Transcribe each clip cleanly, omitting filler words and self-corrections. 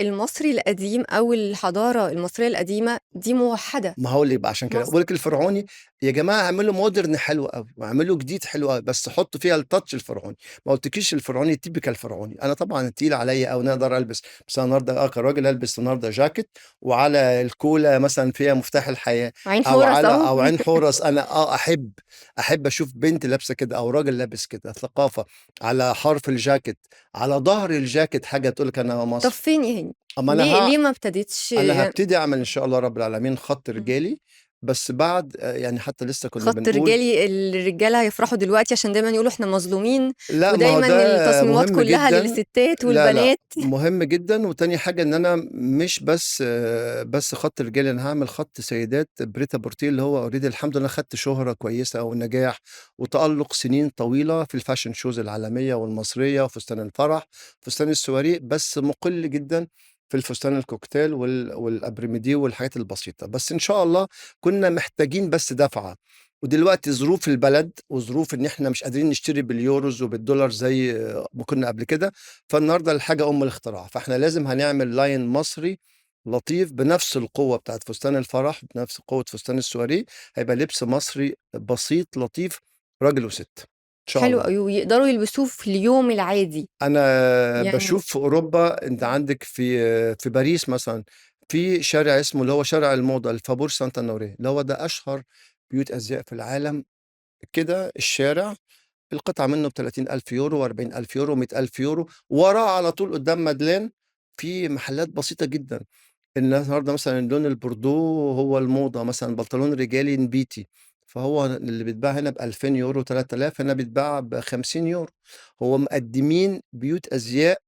المصري القديم أو الحضارة المصرية القديمة دي موحدة. ما هو اللي يبقى عشان كده مصر. بقول لك الفرعوني يا جماعة، اعملوا modern حلو قوي واعملوا جديد حلو قوي، بس حطوا فيها ال touch الفرعوني. ما قلتكيش الفرعوني typical فرعوني. انا طبعا تقيل عليا او نقدر البس، بس انا النهارده كراجل البس النهارده جاكيت وعلى الكولا مثلا فيها مفتاح الحياة عين او حورس على اهو. او عين حورس. انا احب اشوف بنت لابسه كده او راجل لابس كده، ثقافة على حرف الجاكيت، على ظهر الجاكيت حاجة تقول لك انا طب مصري. فين يا هاني؟ اما انا ليه ما ابتديتش؟ انا هبتدي اعمل ان شاء الله رب العالمين خط رجالي، بس بعد يعني حتى لسه كنا خط بنقول رجالي. الرجالة هيفرحوا دلوقتي عشان دايما يقولوا احنا مظلومين. لا، ما هو ودايما ده التصميمات مهم كلها جداً. للستات لا، لا، والبنات. مهم جدا. وتاني حاجة ان انا مش بس خط رجالي، انا هعمل خط سيدات prêt-à-porter اللي هو already الحمد لله خدت شهره كويسة ونجاح وتالق سنين طويلة في ال fashion shows العالمية والمصريه، وفستان الفرح، فستان السواري، بس مقل جدا في الفستان الكوكتيل وال après-midi والحاجات البسيطة. بس إن شاء الله كنا محتاجين بس دفعة، ودلوقتي ظروف البلد وظروف إن إحنا مش قادرين نشتري باليوروز وبالدولار زي ما كنا قبل كده، فالنهاردة الحاجة أم الاختراع. فإحنا لازم هنعمل line مصري لطيف بنفس القوة بتاعت فستان الفرح، بنفس قوة فستان السواري، هيبقى لبس مصري بسيط لطيف، راجل وست إن شاء حلو الله. قوي، ويقدروا يلبسوه في اليوم العادي. أنا بشوف في أوروبا، أنت عندك في باريس مثلا في شارع اسمه اللي هو شارع الموضة، ال Faubourg Saint-Honoré، اللي هو ده أشهر بيوت أزياء في العالم كده. الشارع القطعة منه بتلاتين ألف يورو وأربعين ألف يورو ومية ألف يورو. وراه على طول قدام مادلين في محلات بسيطة جدا. النهارده مثلا اللون البوردو هو الموضة، مثلا بنطلون رجالي نبيتي، فهو اللي بيتباع هنا بألفين يورو تلات آلاف، هنا بيتباع بخمسين يورو. هو مقدمين بيوت أزياء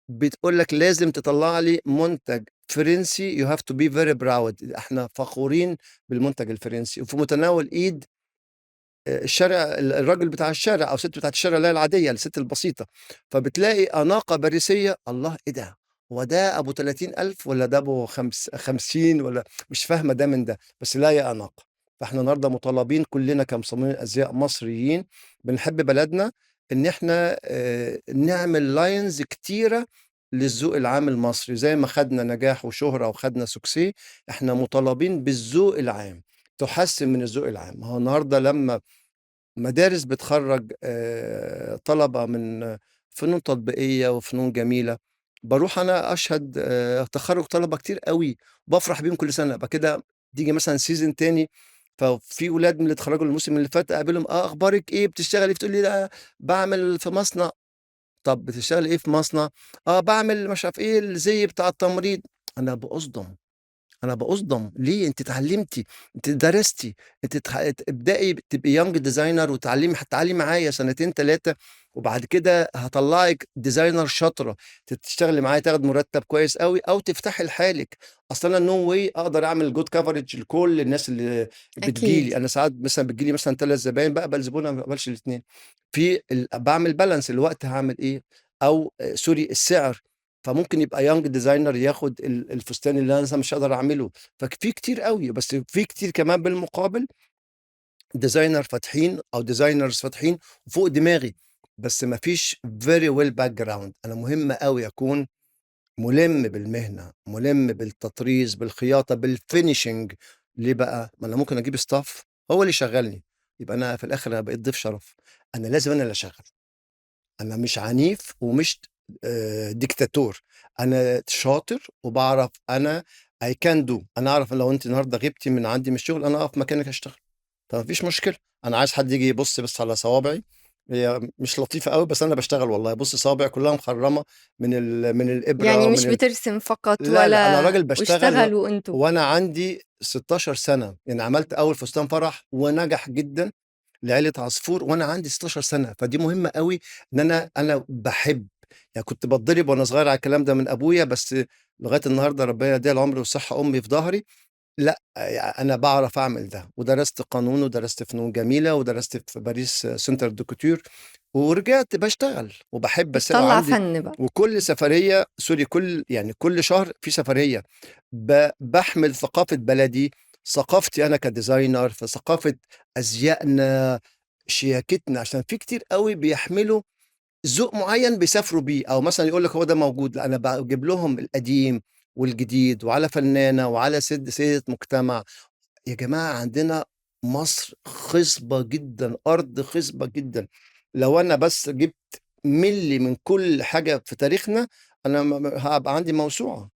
بتقول لك لازم تطلع لي منتج فرنسي، you have to be very proud، احنا فخورين بالمنتج الفرنسي، وفي متناول ايد الشارع، الراجل بتاع الشارع او الست بتاعت الشارع اللي هي العادية، الست البسيطة. فبتلاقي اناقة باريسيه، الله ايه ده، هو ده ابو 30,000 ولا ده ابو 50، ولا مش فاهمه ده من ده، بس لا يا اناقة. فاحنا النهارده مطالبين كلنا كمصممين ازياء مصريين بنحب بلدنا ان احنا نعمل lines كتيرة للذوق العام المصري. زي ما خدنا نجاح وشهرة وخدنا succès، احنا مطالبين بالذوق العام، تحسن من الذوق العام. ما هو النهارده لما مدارس بتخرج طلبة من فنون تطبيقية وفنون جميلة، بروح أنا أشهد تخرج طلبة كتير قوي، بفرح بيهم كل سنة. بعد كده تيجي مثلا season تاني، ففي ولاد من اللي اتخرجوا الموسم اللي فات اقابلهم، اخبارك ايه، بتشتغلي؟ بتقول لي لا بعمل في مصنع. طب بتشتغلي ايه في مصنع؟ بعمل مش عارف ايه الزي بتاع التمريض. انا بأصدم، ليه؟ انت اتعلمتي، انت درستي، انت ابدأي تبقي young designer وتعلمي، هتعلي معايا سنتين تلاتة وبعد كده هطلعك designer شاطرة تشتغلي معايا، تاخد مرتب كويس قوي، او تفتحي لحالك. اصل انا no way اقدر اعمل good coverage لكل الناس اللي بتجيلي. انا ساعات مثلا بتجيلي مثلا 3 زباين، بقبل زبونه ما بقبلش الاثنين. في بعمل balance الوقت، هعمل ايه، او sorry السعر. فممكن يبقى young designer ياخد الفستان اللي انا مش هقدر اعمله. ففي كتير قوي، بس في كتير كمان بالمقابل designer فاتحين او designers فاتحين فوق دماغي، بس ما فيش very well background. انا مهم قوي اكون ملم بالمهنه، ملم بالتطريز، بالخياطه، بال finishing. ليه بقى؟ ما انا ممكن اجيب staff هو اللي يشغلني، يبقى انا في الاخر انا بقيت ضيف شرف. انا لازم انا اللي اشغل. انا مش عنيف ومش ديكتاتور، انا شاطر وبعرف، انا I can do. انا اعرف لو انت النهارده غبتي من عندي من الشغل انا اقف مكانك اشتغل، فما فيش مشكلة. انا عايز حد يجي يبص بس على صوابعي، هي مش لطيفة قوي بس انا بشتغل والله. بص صوابعي كلها مخرمة من الابره يعني ومن مش بترسم فقط؟ لا، لا، ولا انا راجل بشتغل واشتغلوا انتوا. وانا عندي 16 سنة، يعني عملت اول فستان فرح ونجح جدا لعيلة عصفور وانا عندي 16 سنة. فدي مهمة قوي ان انا بحب، يعني كنت بتضرب وانا صغير على الكلام ده من ابويا، بس لغاية النهارده ربنا يديها العمر والصحة امي في ظهري. لا انا بعرف اعمل ده، ودرست قانون ودرست فنون جميلة ودرست في باريس Centre de Couture، ورجعت بشتغل وبحب بس بتطلع عندي فن بقى. وكل سفرية، sorry، كل يعني كل شهر في سفرية بحمل ثقافة بلدي، ثقافتي انا ك designer، في ثقافة ازيائنا، شياكتنا، عشان في كتير قوي بيحملوا ذوق معين بيسافروا بيه، أو مثلًا يقول لك هو ده موجود، لأ أنا باجيب لهم القديم والجديد وعلى فنانة وعلى سيدة مجتمع. يا جماعة عندنا مصر خصبة جدًا، أرض خصبة جدًا. لو أنا بس جبت ملي من كل حاجة في تاريخنا، أنا م م هابقى عندي موسوعة.